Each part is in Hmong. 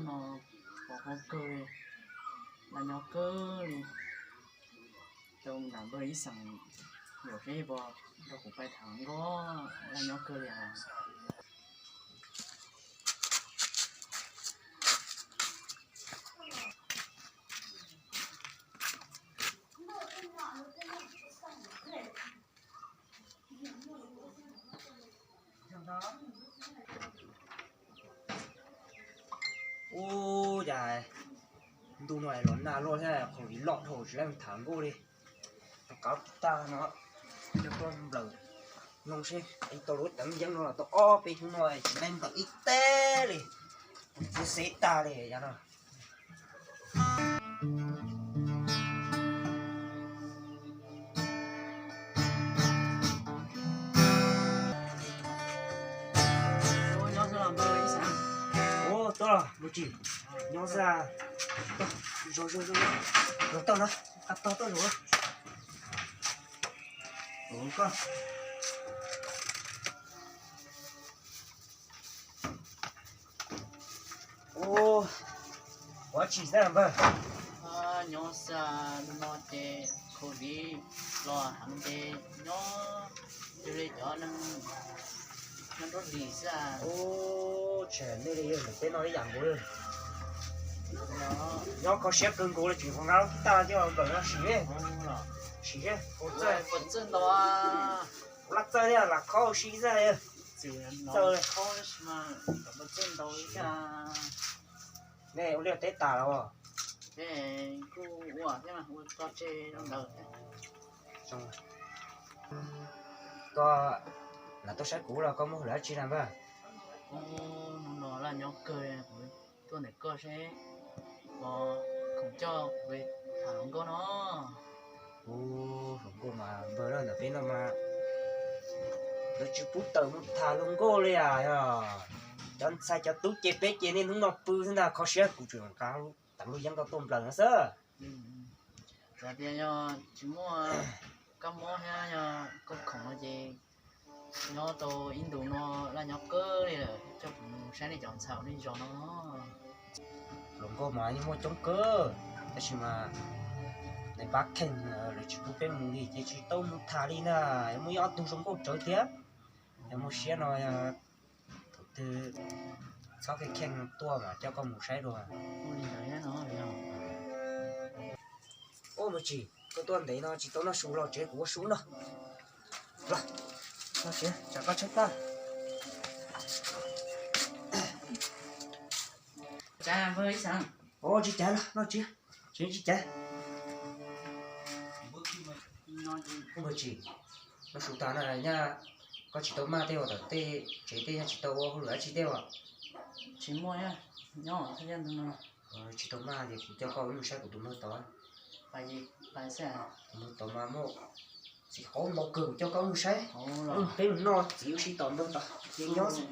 No pom qhov kawg, laj nyob kawg li. Tau nram npawg ib xeem, yog seb puas nrog kuv pais tham nkauj, laj nyob kawg li as. Ub, cas ntu no los nag loj thiab, qhov viv loj dhau tsis leej tham nkauj li. Rov qab tag no, coj tuaj nplawm mloog seb ib tau lub teev yeeb no los tau ob peb hnub no tsis leej nplawm ib teg li, txiav xev tag li yav no. Ua, tuaj los Npawg Tsim, nyob xwb. Zoo, zoo, zoo, zoo tau na, qab tog tuaj zoo. Ua koj. Ua, ua tsis xwb npawg. Nyob xwb, hnub no ces covid los heev ces nyob, yog li cov neeg nyob nruab hlis xwb. Ua, tsis nej li yog lawm peb no ib yam nkaus. Nyob kho siab kawg nkaus li, tseem qhov nqa lub kiv taj coj nplawm no sim, sim, sim, ua txawj, ua txawj ntau, ua laj txawj thiab lam khob ua si xwb. Txawj, khob tab sis mas ua txawj ntau thiab. Nej ua liaj teb tas los? Kuj ua thiab mas ua tso tseg ntawd. Koj lam tuaj saib kuv los koj muaj hauj lwm dab tsi na npawg? Hnub no laj nyob kawg, kuv tuaj ntawm koj seb, o, khoom coj kuv tham hluas nkauj no. Ub, hluas nkauj mas npawg, ntawm peb no mas lawv tsis pub tawm mus tham hluas nkauj li as. Cov ntxhais cov tub ces peb ces niaj hnub no pw xwb ntag, kho siab kuv tseem nqa teev lub yeeb rau tuaj nplawm no xwb. Yog tias yog tsis muaj kab mob thiab yog koj khoom no ces nyob tau ib ntus no laj nyob kawg li lawm, coj kuv mus saib nej cov ntxhais uas nej zos no. Hluas nkauj mas yeej muaj coob kawg, tab sis mas nais pab kheej lawv tsis pub peb mus li ces tsis tau mus tham li na. Yog muaj ib ob tug zoo nkauj tsawv thiab, yog muaj siab no thaum twg txhob kheej kheej tuaj mas coj koj mus saib dua. Ua Npawg Tsim, koj tuaj ntev no tsis tau noj su los tsev kuv ua su noj. Los, noj tsev tsam koj tshaib plab. Ua tsis caiv los noj tsev, tsev tsis caiv. Npawg Tsim, noj su tas na, nyaj koj tsis tau maj tej uas tom tej tsev tej nyaj tsis tau ua hauj lwm dab tsi tej uas? Tsis muaj, nyob tsis tau maj ces kuv coj koj wb mus saib kuv tus npawg tod. Tus npawg tod mas muaj txiv qaub ntau kawg, kuv coj koj wb mus saib. Peb mus noj txiv ua si tom npawg tod ces nyob xwb.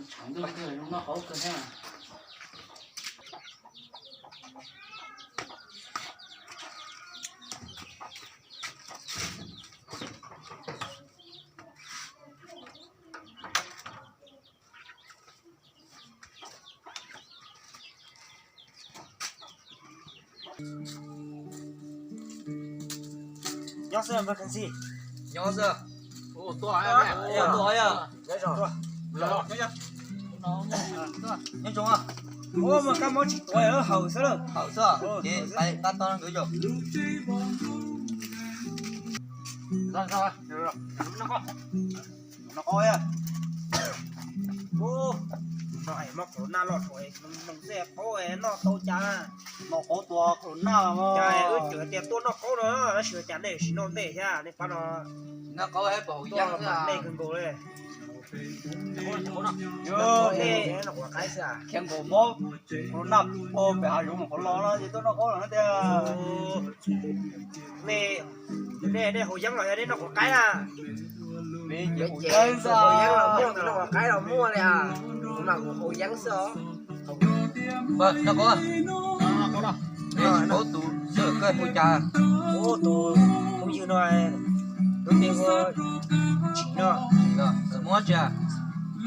Nyob xwb npawg Khas Xis. Nyob xwb. Tuaj, tuaj, nyob zoo. Nyob zoo. Ua mas kab mob tsis tuav, hawm xwb lawm. Hawm xwb ces pab tau nkawd yom. Noj qaub, noj qaub los. Cas wb tseem tias tuaj noj qaub no, tab sis cas nej tsis noj ntej thiab nej pab no. Noj qaub, nej kawg nkaus li. Yog nej khiav nkaus mob corona pag pem hav zoov mus qhov los no ces tuaj noj qaub lawm no tiag. Nej, nej haus yeeb los yog nej noj quav qaib na? Haus yeeb xwb, haus yeeb los muaj, noj quav qaib los muaj li as. Kuv mas kuv haus yeeb xwb os. Noj qaub, noj qaub tus sawv daws koj hu cas? Tus phooj ywg no, lub npe hu Tsim no. Xeem Hmoob tsi?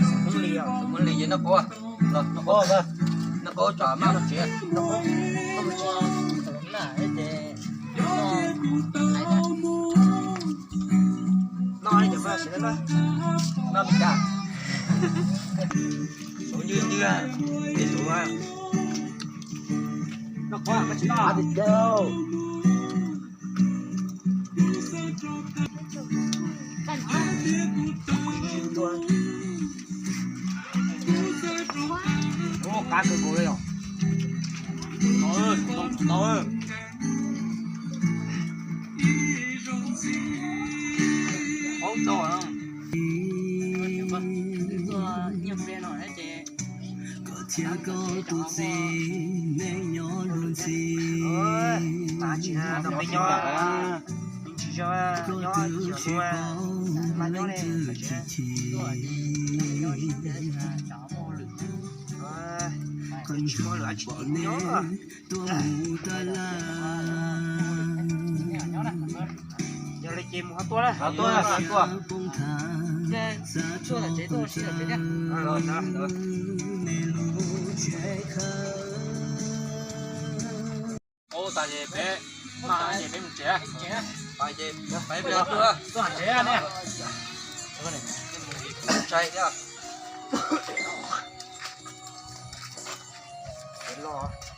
Xeem Hmoob Lis, Hmoob Lis ces noj qaub, noj qaub. Koj tsam maj no tsev. No li ces koj siv na, no li cas. Suav ywg ywg, suav. No qhov koj tsis no. Ua qab kawg nkaus li os. Aub tau. Nyiaj peb no ces koj thiab koj tus txiv nej nyob luag ntxhi. Mas tsis hais peb nyob, tsis zoo, koj nyob twb tsis paub mas nyob leej twg tsis chim. Koj tsis muaj lwm tsis pom neb tuaj mus tag lawm. Yog li ces mus ho tuaj na. Ho tuaj, ho tuaj. Ua tas ces peb, peb mus tsev. Peb tuaj tsev ne. Tshais thiab. Los.